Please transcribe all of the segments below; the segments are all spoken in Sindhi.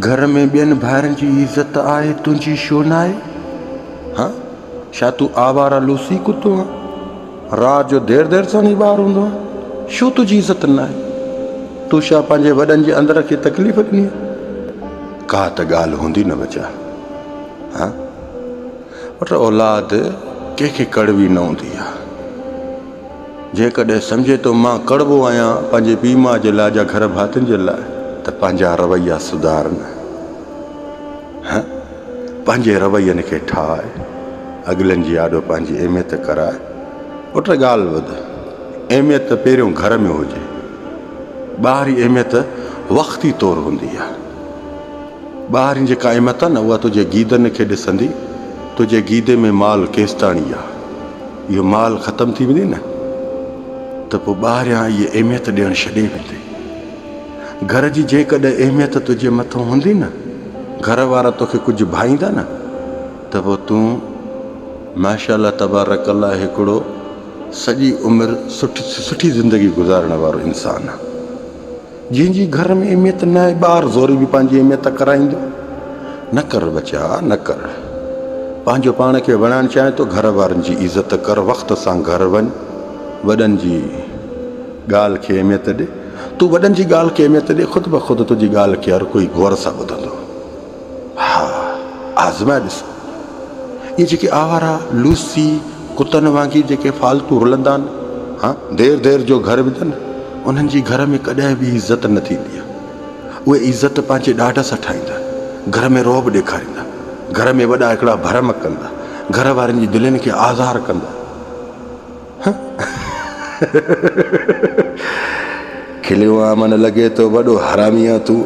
گهر ۾ ٻين ڀائرن جي عزت آهي تنهنجي شو ناهي؟ ها؟ ڇا تون آواره لوسي ڪتو آن؟ رات جو دير دير سان وڃي ٻاهر هوندو آن؟ شو تنهنجي عزت ناهي؟ تون ڇا پنهنجي وڏن جي اندر کي تڪليف ڏني آهي؟ ڪا ته ڳالهه هوندي نه ٻچا. ها؟ پٽ اولاد ڪنهن کي ڪڙوي نه هوندي آهي. جيڪڏهن سمجهي ٿو مان ڪڙٻو آهيان پنهنجي پيء ماء جي لاء يا گهر ڀاتين جي لاء ته پنهنجا رويا سڌار نه. هه پنهنجي روين کي ٺاهه. اڳلن جي آڏو پنهنجي اهميت ڪراء. پٽ ڳالهه ٻڌ. اهميت ته پهريون گهر ۾ هجي. ٻاهرين اهميت وقتي طور هوندي آهي. ٻاهرين جيڪا اهميت آهي نه اها تنهنجي گيدن کي ڏسندي. تنهنجي گيدي ۾ مال ڪيستاڻي آهي. اهو مال ختم ٿي ويندي نه ته پوء ٻاهريان اهي اهميت ڏيڻ ڇڏي ويندي. گهر جي جيڪڏهن اهميت تنهنجي مٿان هوندي نه، گهر وارا توکي ڪجهه ڀائيندا نه ته پوء تون ماشاء الله تبارڪ الله هڪڙو سڄي عمر سٺي سٺي زندگي گذارڻ وارو انسان آهين. جنهن جي گهر ۾ اهميت نه آهي ٻار زوري به پنهنجي اهميت ڪرائيندو. نه ڪر ٻچا نه ڪر. پنهنجو پاڻ کي بڻائڻ چاهين ٿو گهر وارن جي عزت ڪر وقت سان گهر وڃ وڏن جي ڳالهه کي اهميت ڏي. تون وڏن جي ڳالهه کي اهميت ڏي خود بخود تنهنجي ڳالهه کي هر ڪوئي غور سان ٻڌندو. ها آزمائي ڏس. اهي جيڪي آوارا لوسي ڪتن وانگي جيڪي فالتو رلندا آهن ها دير دير جو گهر وجهن انهن جي گهر ۾ ڪڏهن به عزت نه ٿيندي آهي. اهي عزت پنهنجي ڏاڍ سان ٺاهيندا آهن. گهر ۾ رعب ڏيکاريندا گهر ۾ وڏا هڪڙا ڀرم ڪندا گهر وارن جي دلين کي آزار ڪندا. کليو آن من لڳي ٿو وڏو حرامي آن تون.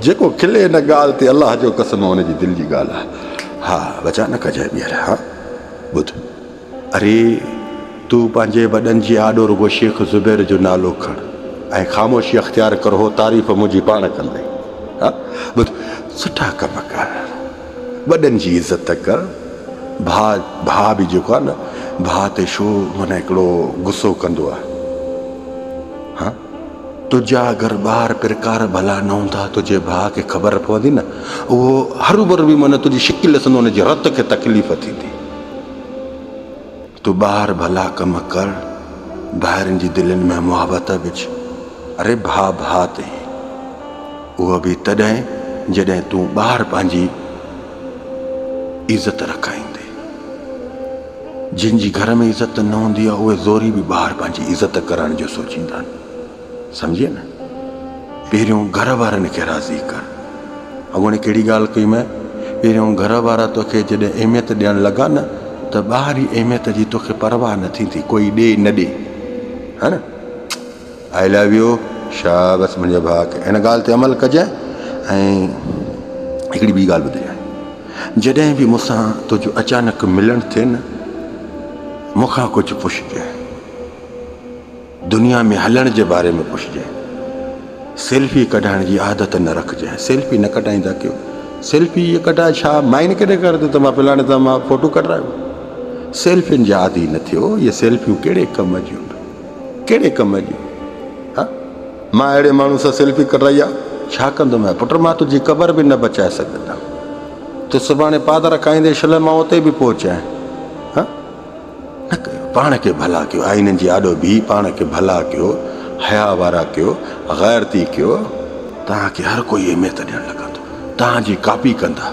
جيڪو کلي ان ڳالهه تي الله جو قسم ان جي دل جي ڳالهه آ. ها بچا نه ڪجانء ٻيهر ها ٻڌ. اري تون پنهنجي وڏن جي آڏو رڳو شيخ زبير جو نالو کڻ ۽ خاموشي اختيار ڪر هو تعريف منهنجي پاڻ ڪندئي. ها ٻڌ سٺا ڪم ڪر. وڏن جي عزت ڪر. ڀاء ڀاء به جيڪو آهي نه ڀاء تي شو معنيٰ هڪڙو غصو ڪندو آهي. ها تنهنجا اگر ٻار پرڪار ڀلا نه هوندا تنهنجي ڀاء کي خبر پوندي نه اهو هروڀرو به معنيٰ تنهنجي شڪل ڏسندو ان جي رت کي تڪليف ٿيندي. تون ٻار ڀلا ڪم ڪر ڀائرن جي دلين ۾ محبت وجھ. اري ڀاء ڀاء ته هي اهو به تڏهن جڏهن تون ٻاهر پنهنجي عزت رکائيندين. جن جي گهر ۾ عزت نه هوندي آهي اهي زوري به ٻاهر پنهنجي عزت ڪرائڻ جو سوچيندا آهن. سمجهين نه؟ پهريون گهر وارن کي راضي ڪر. اڳوڻي ڪهڙي ڳالهه ڪئي مين؟ پهريون گهر وارا توکي جڏهن اهميت ڏيڻ لڳا نه ته ٻاهرين اهميت جي توکي پرواهه نه ٿيندي ڪوئي ڏي نه ڏي. ها نه؟ آئي لو يو شابس منهنجي ڀاء کي ان ڳالهه تي عمل ڪجانء ۽ هڪڙي ٻي ڳالهه ٻڌجانء جڏهن به مون سان تنهنجو اچانڪ ملڻ ٿئي نه مون کان ڪجهه پڇجانء دنيا ۾ هلڻ جي باري ۾ پڇجانء سيلفي ڪڍائڻ جي عادت نه رکجانء سيلفي نه ڪڍائيندا ڪيو سيلفي اهي ڪڍائي ڇا مائن کي ڏيکاريندو ته مان فلاڻي سان مان فوٽو ڪڍرايو سيلفين جا عادي نه ٿيو اهي سيلفيون ڪهڙي ڪم جون ڪهڙي ڪم جي؟ ها؟ مان اهڙي ماڻهو سان سيلفي ڪڍرائي آ؟ ڇا ڪندومانء پٽ مان تنهنجي قبر به نه بچائي سگهندم. تون سڀاڻي پادر کائيندين شل مان اتي به پهچان. ها؟ نه ڪيو. پاڻ کي ڀلا ڪيو. آئينن جي آڏو بيهي پاڻ کي ڀلا ڪيو. حياء وارا ڪيو. غيرتي ڪيو. توهان کي هر ڪوئي اهميت ڏيڻ لڳندو. توهان جي ڪاپي ڪندا.